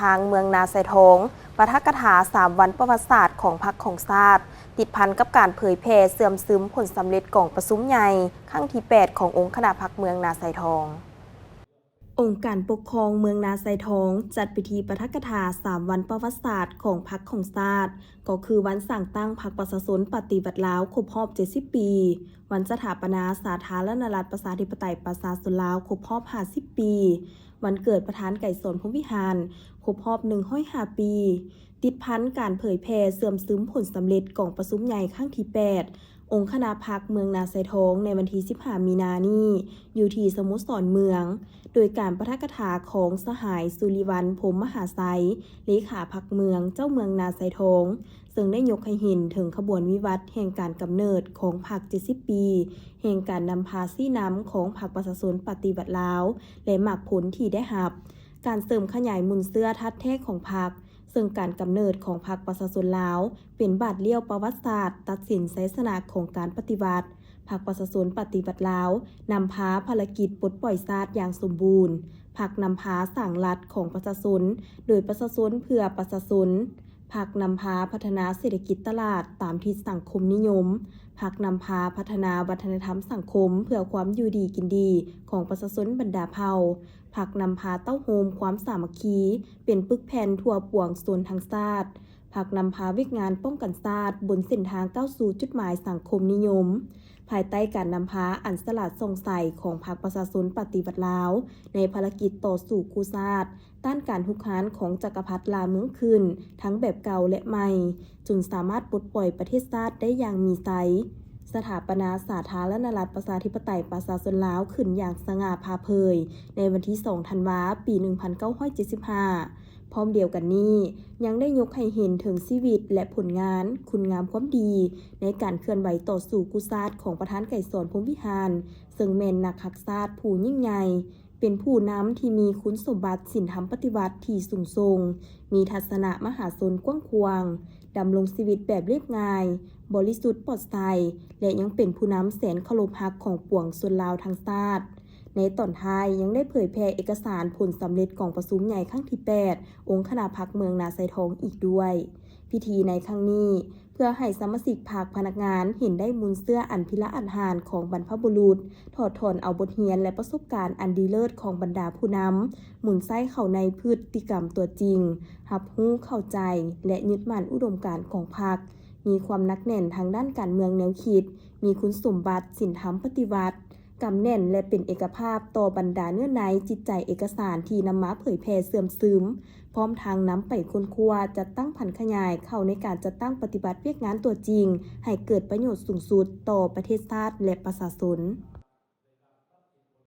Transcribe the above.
ທາງເມືອງນາຊາຍທອງ ປາຖະກະຖາສາມວັນປະຫວັດສາດຂອງພັກຂອງຊາດ ຕິດພັນກັບການເຜີຍແຜ່ເຊື່ອມຊຶມຜົນສຳເລັດກອງປະຊຸມໃຫຍ່ຄັ້ງທີແປດຂອງອົງຄະນະພັກເມືອງນາຊາຍທອງ. ອົງການປົກຄອງເມືອງນາຊາຍທອງ ຈັດພິທີປາຖະກະຖາສາມວັນປະຫວັດສາດຂອງພັກຂອງຊາດ ກໍຄືວັນສ້າງຕັ້ງພັກປະຊາຊົນປະຕິວັດລາວຄົບຮອບເຈັດສິບປີ, ວັນສະຖາປະນາສາທາລະນະລັດປະຊາທິປະໄຕປະຊາຊົນລາວຄົບຮອບຫ້າສິບປີ, ວັນເກີດປະທານໄກສອນ ພົມວິຫານ ຄົບຮອບໜຶ່ງຮ້ອຍຫ້າປີ, ຕິດພັນການເຜີຍແຜ່ເຊື່ອມຊຶມຜົນສຳເລັດກອງປະຊຸມໃຫຍ່ຄັ້ງທີແປດ ອົງຄະນະພັກເມືອງນາຊາຍທອງ ໃນວັນທີສິບຫ້າມີນານີ້ ຢູ່ທີ່ສະໂມສອນເມືອງ ໂດຍການປາຖະກະຖາຂອງສະຫາຍ ສຸລິວັນ ພົມມະຫາໄຊ ເລຂາພັກເມືອງ ເຈົ້າເມືອງນາຊາຍທອງ ເຊິ່ງໄດ້ຍົກໃຫ້ເຫັນເຖິງຂະບວນວິວັດແຫ່ງການກຳເນີດຂອງພັກເຈັດສິບປີ ແຫ່ງການນຳພາຊີ້ນຳຂອງພັກປະຊາຊົນປະຕິວັດລາວ ແລະ ໝາກຜົນທີ່ໄດ້ຮັບ, ການເສີມຂະຫຍາຍມູນເຊື້ອທາດແທ້ຂອງພັກ, ເຊິ່ງການກຳເນີດຂອງພັກປະຊາຊົນລາວ ເປັນບາດລ້ຽວປະຫວັດສາດຕັດສິນໄຊຊະນະຂອງການປະຕິວັດ. ພັກປະຊາຊົນປະຕິວັດລາວ ນຳພາພາລະກິດປົດປ່ອຍຊາດຢ່າງສົມບູນ. ພັກນຳພາສ້າງລັດຂອງປະຊາຊົນ ໂດຍປະຊາຊົນເພື່ອປະຊາຊົນ. ພັກນຳພາພັດທະນາເສດຖະກິດຕະຫຼາດຕາມທິດສັງຄົມນິຍົມ. ພັກນຳພາພັດທະນາວັດທະນະທຳສັງຄົມເພື່ອຄວາມຢູ່ດີກິນດີຂອງປະຊາຊົນບັນດາເຜົ່າ. ພັກນຳພາເຕົ້າໂຮມຄວາມສາມັກຄີ ເປັນປຶກແຜ່ນທົ່ວປວງຊົນທັງຊາດ. ພັກນຳພາວຽກງານປ້ອງກັນຊາດບົນເສັ້ນທາງກ້າວສູ່ຈຸດໝາຍສັງຄົມນິຍົມ. ພາຍໃຕ້ການນຳພາອັນສະຫຼາດສ່ອງໃສຂອງພັກປະຊາຊົນປະຕິວັດລາວ ໃນພາລະກິດຕໍ່ສູ້ກູ້ຊາດ ຕ້ານການຮຸກຮານຂອງຈັກກະພັດລ່າເມືອງຂຶ້ນ ທັງແບບເກົ່າ ແລະ ໃໝ່, ຈົນສາມາດປົດປ່ອຍປະເທດຊາດໄດ້ຢ່າງມີໄຊ, ສະຖາປະນາສາທາລະນະລັດປະຊາທິປະໄຕປະຊາຊົນລາວຂຶ້ນຢ່າງສະຫງ່າຜ່າເຜີຍ ໃນວັນທີສອງທັນວາ ປີໜຶ່ງພັນເກົ້າຮ້ອຍເຈັດສິບຫ້າ. ພ້ອມດຽວກັນນີ້ ຍັງໄດ້ຍົກໃຫ້ເຫັນເຖິງຊີວິດ ແລະ ຜົນງານ, ຄຸນງາມຄວາມດີ ໃນການເຄື່ອນໄຫວຕໍ່ສູ້ກູ້ຊາດຂອງປະທານໄກສອນ ພົມວິຫານ ເຊິ່ງແມ່ນນັກຮັກຊາດຜູ້ຍິ່ງໃຫຍ່, ເປັນຜູ້ນຳທີ່ມີຄຸນສົມບັດສິນທຳປະຕິວັດທີ່ສູງສົ່ງ, ມີທັດສະນະມະຫາຊົນກວ້າງຂວາງ, ດຳລົງຊີວິດແບບລຽບງ່າຍ, ບໍລິສຸດປອດໃສ ແລະ ຍັງເປັນຜູ້ນຳແສນເຄົາລົບຮັກຂອງປວງຊົນລາວທັງຊາດ. ໃນຕອນທ້າຍຍັງໄດ້ເຜີຍແຜ່ເອກະສານຜົນສຳເລັດກອງປະຊຸມໃຫຍ່ຄັ້ງທີແປດ ອົງຄະນະພັກເມືອງນາຊາຍທອງອີກດ້ວຍ. ພິທີໃນຄັ້ງນີ້ ເພື່ອໃຫ້ສະມາຊິກພັກ, ພະນັກງານເຫັນໄດ້ມູນເຊື້ອອັນພິລະອາດຫານຂອງບັນພະບຸລຸດ, ຖອດຖອນເອົາບົດຮຽນ ແລະ ປະສົບການອັນດີເລີດຂອງບັນດາຜູ້ນຳ ໝູນໃຊ້ເຂົ້າໃນພຶດຕິກຳຕົວຈິງ, ຮັບຮູ້ເຂົ້າໃຈ ແລະ ຍຶດໝັ້ນອຸດົມການຂອງພັກ, ມີຄວາມໜັກແໜ້ນທາງດ້ານການເມືອງແນວຄິດ, ມີຄຸນສົມບັດສິນທຳປະຕິວັດ, ກຳແໜ້ນ ແລະ ເປັນເອກະພາບຕໍ່ບັນດາເນື້ອໃນຈິດໃຈເອກະສານທີ່ນຳມາເຜີຍແຜ່ເຊື່ອມຊຶມ, ພ້ອມທັງນຳໄປຄົ້ນຄວ້າ, ຈັດຕັ້ງຜັນຂະຫຍາຍເຂົ້າໃນການຈັດຕັ້ງປະຕິບັດວຽກງານຕົວຈິງ ໃຫ້ເກີດປະໂຫຍດສູງສຸດຕໍ່ປະເທດຊາດ ແລະ ປະຊາຊົນ.